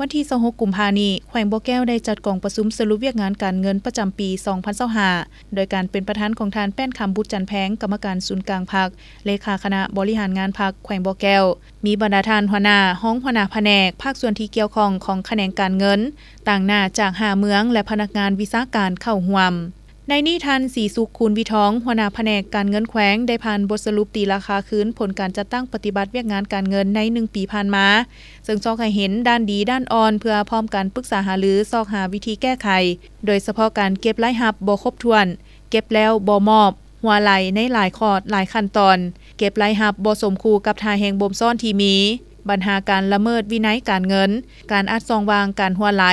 ວັນທີຊາວຫົກ ກຸມພານີ້ ແຂວງບໍ່ແກ້ວໄດ້ຈັດກອງປະຊຸມສະຫຼຸບວຽກງານການເງິນປະຈຳປີສອງພັນຊາວຫ້າ ໂດຍການເປັນປະທານຂອງທ່ານ ແປ້ນຄຳ ບຸດຈັນແພງ ກຳມະການສູນກາງພັກ ເລຂາຄະນະບໍລິຫານງານພັກແຂວງບໍ່ແກ້ວ, ມີບັນດາທ່ານຫົວໜ້າ, ຮອງຫົວໜ້າພະແນກ, ພາກສ່ວນທີ່ກ່ຽວຂ້ອງຂອງຂະແໜງການເງິນ, ຕາງໜ້າຈາກຫ້າເມືອງ ແລະ ພະນັກງານວິຊາການເຂົ້າຮ່ວມ. ໃນນີ້ທ່ານ ສີສຸກ ຄູນວິທອງ ຫົວໜ້າພະແນກການເງິນແຂວງ ໄດ້ຜ່ານບົດສະຫຼຸບຕີລາຄາຄືນຜົນການຈັດຕັ້ງປະຕິບັດວຽກງານການເງິນໃນໜຶ່ງປີຜ່ານມາ, ເຊິ່ງຊອກໃຫ້ເຫັນດ້ານດີດ້ານອ່ອນ ເພື່ອພ້ອມກັນປຶກສາຫາລືຊອກຫາວິທີແກ້ໄຂ, ໂດຍສະເພາະການເກັບລາຍຮັບບໍ່ຄົບຖ້ວນ, ເກັບແລ້ວບໍ່ມອບ, ຮົ່ວໄຫຼໃນຫຼາຍຂອດຫຼາຍຂັ້ນຕອນ, ເກັບລາຍຮັບບໍ່ສົມຄູ່ກັບທ່າແຮງບົ່ມຊ້ອນທີ່ມີ, ບັນຫາການລະເມີດວິໄນການເງິນ, ການອັດຊ່ອງວ່າງການຮົ່ວໄຫຼ,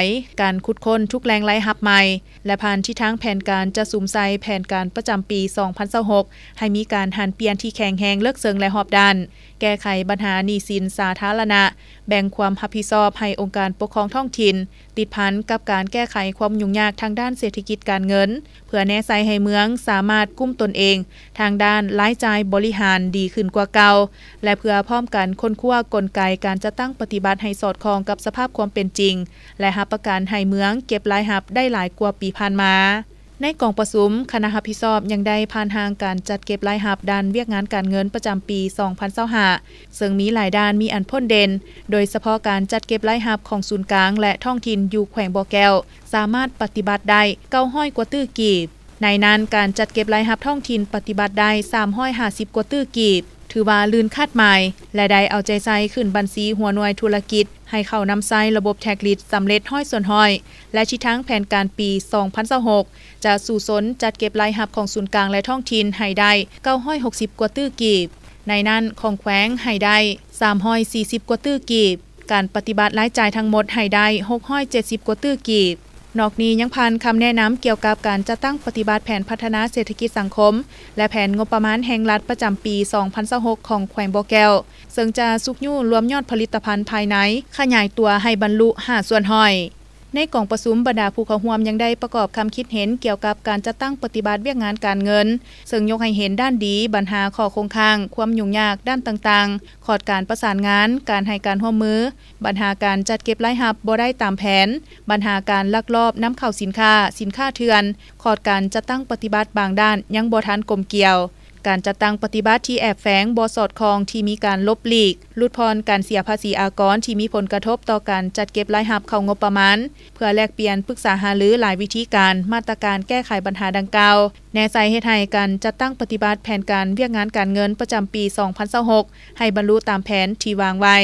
ການຂຸດຄົ້ນທຸກແຫຼ່ງລາຍຮັບໃໝ່ ແລະ ຜ່ານທິດທາງແຜນການຈະສຸມໃສ່ແຜນການປະຈຳປີສອງພັນຊາວຫົກ ໃຫ້ມີການຫັນປ່ຽນທີ່ແຂງແຮງ, ເລິກເຊິ່ງ ແລະ ຮອບດ້ານ, ແກ້ໄຂບັນຫາໜີ້ສິນສາທາລະນະ, ແບ່ງຄວາມຮັບຜິດຊອບໃຫ້ອົງການປົກຄອງທ້ອງຖິ່ນ, ຕິດພັນກັບການແກ້ໄຂຄວາມຫຍຸ້ງຍາກທາງດ້ານເສດຖະກິດການເງິນ, ເພື່ອແນໃສ່ໃຫ້ເມືອງສາມາດກຸ້ມຕົນເອງທາງດ້ານລາຍຈ່າຍບໍລິຫານດີຂຶ້ນກວ່າເກົ່າ ແລະ ເພື່ອພ້ອມກັນຄົ້ນຄວ້າກົນໄກການຈັດຕັ້ງປະຕິບັດໃຫ້ສອດຄ່ອງກັບສະພາບຄວາມເປັນຈິງ ແລະ ຮັບປະກັນໃຫ້ເມືອງເກັບລາຍຮັບໄດ້ຫຼາຍກວ່າປີຜ່ານມາ. ໃນກອງປະຊຸມ, ຄະນະຮັບຜິດຊອບຍັງໄດ້ຜ່ານຮ່າງການຈັດເກັບລາຍຮັບດ້ານວຽກງານການເງິນປະຈຳປີສອງພັນຊາວຫ້າ ເຊິ່ງມີຫຼາຍດ້ານມີອັນໂດດເດັ່ນ, ໂດຍສະເພາະການຈັດເກັບລາຍຮັບຂອງສູນກາງ ແລະ ທ້ອງຖິ່ນຢູ່ແຂວງບໍ່ແກ້ວ ສາມາດປະຕິບັດໄດ້ເກົ້າຮ້ອຍກວ່າຕື້ກີບ. ໃນນັ້ນ, ການຈັດເກັບລາຍຮັບທ້ອງຖິ່ນປະຕິບັດໄດ້ສາມຮ້ອຍຫ້າສິບກວ່າຕື້ກີບ, ຖືວ່າລື່ນຄາດໝາຍ ແລະ ໄດ້ເອົາໃຈໃສ່ຂຶ້ນບັນຊີຫົວໜ່ວຍທຸລະກິດ ໃຫ້ເຂົ້ານຳໃຊ້ລະບົບແທັກລິດສຳເລັດຮ້ອຍສ່ວນຮ້ອຍ ແລະ ທິດທາງແຜນການປີສອງພັນຊາວຫົກ ຈະສູ້ຊົນຈັດເກັບລາຍຮັບຂອງສູນກາງ ແລະ ທ້ອງຖິ່ນໃຫ້ໄດ້ເກົ້າຮ້ອຍຫົກສິບກວ່າຕື້ກີບ, ໃນນັ້ນຂອງແຂວງໃຫ້ໄດ້ສາມຮ້ອຍສີ່ສິບກວ່າຕື້ກີບ, ການປະຕິບັດລາຍຈ່າຍທັງໝົດໃຫ້ໄດ້ຫົກຮ້ອຍເຈັດສິບກວ່າຕື້ກີບ. ນອກນີ້ຍັງຜ່ານຄຳແນະນຳກ່ຽວກັບການຈັດຕັ້ງປະຕິບັດແຜນພັດທະນາເສດຖະກິດສັງຄົມ ແລະ ແຜນງົບປະມານແຫ່ງລັດປະຈຳປີສອງພັນຊາວຫົກຂອງແຂວງບໍ່ແກ້ວ, ເຊິ່ງຈະຊຸກຍູ້ລວມຍອດຜະລິດຕະພັນພາຍໃນຂະຫຍາຍຕົວໃຫ້ບັນລຸຫ້າສ່ວນຮ້ອຍ. ໃນກອງປະຊຸມ, ບັນດາຜູ້ເຂົ້າຮ່ວມຍັງໄດ້ປະກອບຄຳຄິດເຫັນກ່ຽວກັບການຈັດຕັ້ງປະຕິບັດວຽກງານການເງິນ, ເຊິ່ງຍົກໃຫ້ເຫັນດ້ານດີ, ບັນຫາຂໍ້ຄົງຄ້າງ, ຄວາມຫຍຸ້ງຍາກດ້ານຕ່າງໆ, ຂອດການປະສານງານ, ການໃຫ້ການຮ່ວມມື, ບັນຫາການຈັດເກັບລາຍຮັບບໍ່ໄດ້ຕາມແຜນ, ບັນຫາການລັກລອບນຳເຂົ້າສິນຄ້າ, ສິນຄ້າເຖື່ອນ, ຂອດການຈັດຕັ້ງປະຕິບັດບາງດ້ານຍັງບໍ່ທັນກົມກຽວ, ການຈັດຕັ້ງປະຕິບັດທີ່ແອບແຝງບໍ່ສອດຄ່ອງທີ່ມີການຫຼົບຫຼີກ, ຫຼຸດຜ່ອນການເສຍພາສີອາກອນທີ່ມີຜົນກະທົບຕໍ່ການຈັດເກັບລາຍຮັບເຂົ້າງົບປະມານ, ເພື່ອແລກປ່ຽນປຶກສາຫາລືຫຼາຍວິທີການ, ມາດຕະການແກ້ໄຂບັນຫາດັ່ງກ່າວ, ແນໃສ່ເຮັດໃຫ້ການຈັດຕັ້ງປະຕິບັດແຜນການວຽກງານການເງິນປະຈຳປີສອງພັນຊາວຫົກ ໃຫ້ບັນລຸຕາມແຜນທີ່ວາງໄວ້.